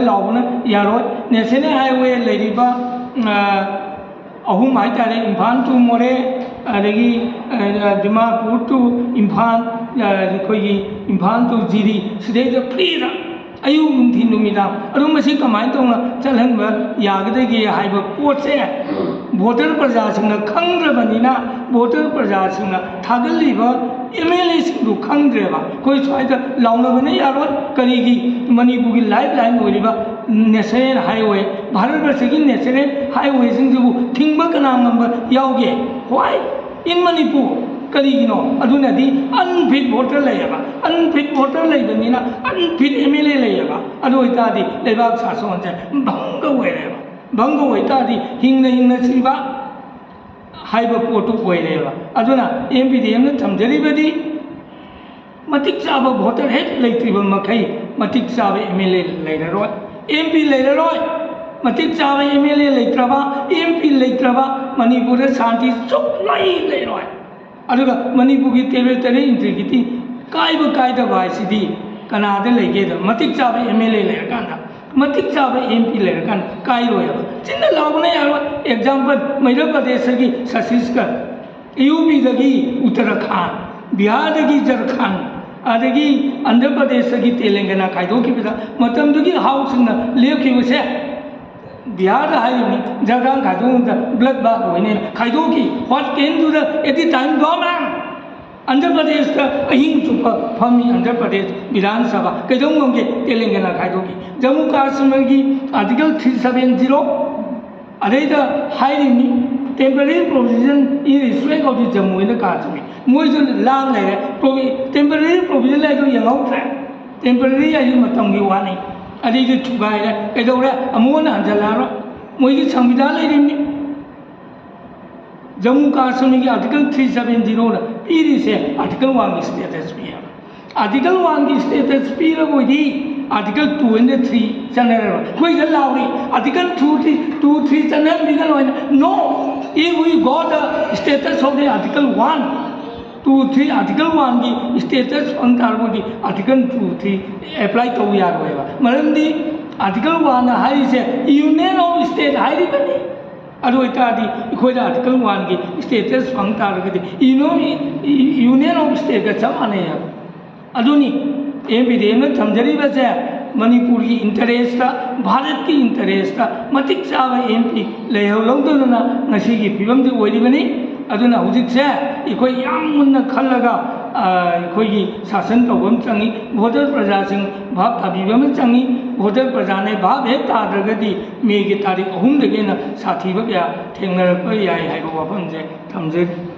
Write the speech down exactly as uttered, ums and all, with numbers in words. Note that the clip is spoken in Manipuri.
ꯂꯥꯎꯕꯅ ꯌꯥꯔꯣꯏ꯫ ꯅꯦꯁꯅꯦꯜ ꯍꯥꯏꯋꯦ ꯂꯩꯔꯤꯕ, ꯑ, ꯑꯍꯨꯝ ꯍꯥꯏꯇꯥꯔꯦ, ꯏꯝꯐꯥꯜ to ꯃꯣꯔꯦ, ꯑꯗꯒꯤ, ꯑ, ꯗꯤꯃꯥꯄꯨꯔ to ꯏꯝꯐꯥꯜ, ꯑ, ꯑꯩꯈꯣꯏꯒꯤ ꯏꯝꯐꯥꯜ to ꯖꯤꯔꯤ, ꯁꯤꯗꯩꯗ ꯐ꯭ꯔꯤꯗ ꯑꯌꯨꯛ, ꯅꯨꯡꯊꯤꯟ, ꯅꯨꯃꯤꯗꯥꯡ꯫ ꯑꯗꯨ ꯃꯁꯤ ꯀꯃꯥꯏꯅ ꯇꯧꯅ ꯆꯠꯍꯟꯕ ꯌꯥꯒꯗꯒꯦ ꯍꯥꯏꯕ ꯄꯣꯠꯁꯦ ꯚꯣꯇꯔ ꯄ꯭ꯔꯖꯥꯁꯤꯡꯅ ꯈꯪꯗ꯭ꯔꯕꯅꯤꯅ, ꯚꯣꯇꯔ ꯄ꯭ꯔꯖꯥꯁꯤꯡꯅ ꯊꯥꯒꯠꯂꯤꯕ ꯑꯦꯝ ꯑꯦꯜ ꯑꯦꯁꯤꯡꯗꯨ ꯈꯪꯗ꯭ꯔꯦꯕ꯫ ꯑꯩꯈꯣꯏ ꯁ꯭ꯋꯥꯏꯗ ꯂꯥꯎꯅꯕꯅ ꯌꯥꯔꯣꯏ꯫ ꯀꯔꯤꯒꯤ? ꯃꯅꯤꯄꯨꯔꯒꯤ ꯂꯥꯏꯐ ꯂꯥꯏꯟ ꯑꯣꯏꯔꯤꯕ ꯅꯦꯁꯅꯦꯜ ꯍꯥꯏꯋꯦ, ꯚꯥꯔꯠ ꯕꯔꯁꯒꯤ ꯅꯦꯁꯅꯦꯜ ꯍꯥꯏꯋꯦꯁꯤꯡꯁꯤꯕꯨ ꯊꯤꯡꯕ ꯀꯅꯥ ꯉꯝꯕ ꯌꯥꯎꯒꯦ? Why in Manipur? ꯀꯔꯤꯒꯤꯅꯣ? ꯑꯗꯨꯅꯗꯤ ꯑꯟꯐꯤꯠ ꯚꯣꯇꯔ ꯂꯩꯌꯦꯕ꯫ ꯑꯟꯐꯤꯠ ꯚꯣꯇꯔ ꯂꯩꯕꯅꯤꯅ ꯑꯟꯐꯤꯠ ꯑꯦꯝ ꯑꯦꯜ ꯑꯦ ꯂꯩꯌꯦꯕ꯫ ꯑꯗꯨ ꯑꯣꯏꯇꯥꯔꯗꯤ ꯂꯩꯕꯥꯛ ꯁꯥꯁꯣꯟꯁꯦ ꯚꯪꯒ ꯑꯣꯏꯔꯦꯕ꯫ ꯚꯪꯒ ꯑꯣꯏꯇꯥꯔꯗꯤ ꯍꯤꯡꯅ ꯍꯤꯡꯅ ꯁꯤꯕ ꯍꯥꯏꯕ ꯄꯣꯠꯇꯨ ꯑꯣꯏꯔꯦꯕ꯫ ꯑꯗꯨꯅ ꯑꯦꯝ ꯄꯤ ꯗꯤ ꯑꯦꯝꯅ ꯊꯝꯖꯔꯤꯕꯗꯤ ꯃꯇꯤꯛ ꯆꯥꯕ ꯚꯣꯇꯔ ꯍꯦꯛ ꯂꯩꯇ꯭ꯔꯤꯕ ꯃꯈꯩ ꯃꯇꯤꯛ ꯆꯥꯕ ꯑꯦꯝ ꯑꯦꯜ ꯑꯦ ꯂꯩꯔꯔꯣꯏ, ꯑꯦꯝ ꯄꯤ ꯂꯩꯔꯔꯣꯏ꯫ ꯃꯇꯤꯛ ꯆꯥꯕ ꯑꯦꯝ ꯑꯦꯜ ꯑꯦ ꯂꯩꯇ꯭ꯔꯕ, ꯑꯦꯝ ꯄꯤ ꯂꯩꯇ꯭ꯔꯕ ꯃꯅꯤꯄꯨꯔꯗ ꯁꯥꯟꯇꯤ ꯁꯨꯛꯂꯩ ꯂꯩꯔꯣꯏ꯫ ꯑꯗꯨꯒ ꯃꯅꯤꯄꯨꯔꯒꯤ ꯇꯦꯔꯤꯇꯣꯔꯤꯌꯦꯜ ꯏꯟꯇꯤꯒ꯭ꯔꯤꯇꯤ ꯀꯥꯏꯕ ꯀꯥꯏꯗꯕ ꯍꯥꯏꯁꯤꯗꯤ ꯀꯅꯥꯗ ꯂꯩꯒꯦꯗ? ꯃꯇꯤꯛ ꯆꯥꯕ ꯑꯦꯝ ꯑꯦꯜ ꯑꯦ ꯂꯩꯔꯀꯥꯟꯗ, ꯃꯇꯤꯛ ꯆꯥꯕ ꯑꯦꯝ ꯄꯤ ꯂꯩꯔꯀꯥꯟꯗ ꯀꯥꯏꯔꯣꯏ ꯍꯥꯏꯕ꯫ ꯆꯤꯟꯅ ꯂꯥꯎꯕꯅ ꯌꯥꯔꯣꯏ꯫ ꯑꯦꯛꯖꯥꯝꯄꯜ, ꯃꯩꯙ꯭ꯌ ꯄ꯭ꯔꯗꯦꯁꯇꯒꯤ ꯁꯇꯤꯁꯒꯔ, ꯌꯨ ꯄꯤꯗꯒꯤ ꯎꯠꯇꯔꯥꯈꯥꯟ, ꯕꯤꯍꯥꯔꯗꯒꯤ ꯖꯔꯈꯥꯟ, ꯑꯗꯒꯤ ꯑꯟꯙ꯭ꯔ ꯄ꯭ꯔꯗꯦꯁꯇꯒꯤ ꯇꯦꯂꯪꯒꯅꯥ ꯈꯥꯏꯗꯣꯛꯈꯤꯕꯗ ꯃꯇꯝꯗꯨꯒꯤ ꯍꯥꯎꯁꯤꯡꯅ ꯂꯦꯞꯈꯤꯕꯁꯦ, ꯕꯤꯍꯥꯔꯗ ꯍꯥꯏꯔꯤꯕꯅꯤ, Jharkhand ꯈꯥꯏꯗꯣꯛꯅꯕꯗ blood bath ꯑꯣꯏꯅꯦꯅ ꯈꯥꯏꯗꯣꯛꯈꯤ꯫ What can do the at the time government? Andhra ꯄ꯭ꯔꯗꯦꯁꯇ ꯑꯍꯤꯡ ꯆꯨꯞꯄ ꯐꯝꯃꯤ ꯑꯟꯙ꯭ꯔ ꯄ꯭ꯔꯗꯦꯁ ꯕꯤꯙꯥꯟ ꯁꯚꯥ꯫ ꯀꯩꯗꯧ ꯉꯝꯒꯦ? ꯇꯦꯂꯪꯒꯅꯥ ꯈꯥꯏꯗꯣꯛꯈꯤ꯫ Jammu ꯀꯥꯁꯃꯤꯔꯒꯤ Article three seven zero, ꯑꯗꯩꯗ ꯍꯥꯏꯔꯤꯕꯅꯤ, temporary provision in respect of the Jammu and Kashmir꯫ ꯃꯣꯏꯁꯨ ꯂꯥꯡ ꯂꯩꯔꯦ꯫ Provi-, temporary provision ꯍꯥꯏꯗꯣ ꯌꯦꯡꯍꯧꯗ꯭ꯔꯦ꯫ Temporary ꯍꯥꯏꯁꯤ ꯃꯇꯝꯒꯤ ꯋꯥꯅꯤ꯫ ꯑꯗꯩꯗꯤ ꯊꯨꯒꯥꯏꯔꯦ꯫ ꯀꯩꯗꯧꯔꯦ? ꯑꯃꯨꯛ ꯍꯟꯅ ꯍꯟꯖꯜꯂꯛꯑꯔꯣꯏ꯫ ꯃꯣꯏꯒꯤ ꯁꯪꯕꯤꯙꯥꯟ ꯂꯩꯔꯤꯕꯅꯤ꯫ Jammu ꯀꯥꯁꯃꯤꯔꯒꯤ Article three seven zero ꯅ ꯄꯤꯔꯤꯁꯦ Article one ꯒꯤ status ꯄꯤ ꯍꯥꯏꯕ꯫ ꯑꯥꯔꯇꯤꯀꯜ ꯋꯥꯟꯒꯤ ꯁ꯭ꯇꯦꯇꯁ ꯄꯤꯔꯕ ꯑꯣꯏꯗꯤ ꯑꯥꯔꯇꯤꯀꯜ ꯇꯨ ꯑꯦꯟ ꯊ꯭ꯔꯤ ꯆꯠꯅꯔꯕ꯫ ꯑꯩꯈꯣꯏꯗ ꯂꯥꯎꯔꯤ article two three, two three ꯆꯠꯅꯍꯟꯕꯤꯒꯅꯣ ꯍꯥꯏꯅ꯫ No, if we got the status of the article one, two three, article ꯋꯥꯟꯒꯤ ꯁ꯭ꯇꯦꯇꯁ ꯐꯪ ꯇꯥꯔꯒꯗꯤ ꯑꯥꯔꯇꯤꯀꯜ ꯇꯨ ꯊ꯭ꯔꯤ ꯑꯦꯄ꯭ꯂꯥꯏ ꯇꯧꯕ ꯌꯥꯔꯣꯏꯕ꯫ ꯃꯔꯝꯗꯤ ꯑꯥꯔꯇꯤꯀꯜ ꯋꯥꯟꯅ ꯍꯥꯏꯔꯤꯁꯦ ꯌꯨꯅꯤꯌꯟ ꯑꯣꯐ ꯁ꯭ꯇꯦꯠ ꯍꯥꯏꯔꯤꯕꯅꯤ꯫ ꯑꯗꯨ ꯑꯣꯏꯇꯥꯔꯗꯤ ꯑꯩꯈꯣꯏꯗ ꯑꯥꯔꯇꯤꯀꯜ ꯋꯥꯟꯒꯤ ꯁ꯭ꯇꯦꯇꯁ ꯐꯪ ꯇꯥꯔꯒꯗꯤ ꯌꯨꯅꯤꯌꯟ, ꯌꯨꯅꯤꯌꯟ ꯑꯣꯐ ꯁ꯭ꯇꯦꯠꯀ ꯆꯞ ꯃꯥꯟꯅꯩ ꯍꯥꯏꯕ꯫ ꯑꯗꯨꯅꯤ ꯑꯦꯝ ꯄꯤ ꯗꯤ ꯑꯦꯝꯅ ꯊꯝꯖꯔꯤꯕꯁꯦ꯫ ꯃꯅꯤꯄꯨꯔꯒꯤ ꯏꯟꯇꯔꯦꯁꯇ, ꯚꯥꯔꯠꯀꯤ ꯏꯟꯇꯔꯦꯁꯇ ꯃꯇꯤꯛ ꯆꯥꯕ ꯑꯦꯝ ꯄꯤ ꯂꯩꯍꯧꯔꯧꯗꯗꯅ ꯉꯁꯤꯒꯤ ꯐꯤꯕꯝꯗꯤ ꯑꯣꯏꯔꯤꯕꯅꯤ꯫ ꯑꯗꯨꯅ ꯍꯧꯖꯤꯛꯁꯦ ꯑꯩꯈꯣꯏ ꯌꯥꯝ ꯃꯨꯟꯅ ꯈꯜꯂꯒ, ꯑ, ꯑꯩꯈꯣꯏꯒꯤ ꯁꯥꯁꯟ ꯇꯧꯕ ꯑꯃ ꯆꯪꯉꯤ, ꯚꯣꯇꯔ ꯄ꯭ꯔꯖꯥꯁꯤꯡ ꯚꯥꯞ ꯇꯥꯕꯤꯕ ꯑꯃ ꯆꯪꯉꯤ꯫ ꯚꯣꯇꯔ ꯄ꯭ꯔꯖꯥꯅ ꯚꯥꯞ ꯍꯦꯛ ꯇꯥꯗ꯭ꯔꯒꯗꯤ ꯃꯦꯒꯤ ꯇꯥꯔꯤꯛ ꯑꯍꯨꯝꯗꯒꯤ ꯍꯦꯟꯅ ꯁꯥꯊꯤꯕ ꯀꯌꯥ ꯊꯦꯡꯅꯔꯛꯄ ꯌꯥꯏ ꯍꯥꯏꯕ ꯋꯥꯐꯝꯁꯦ ꯊꯝꯖꯔꯤ꯫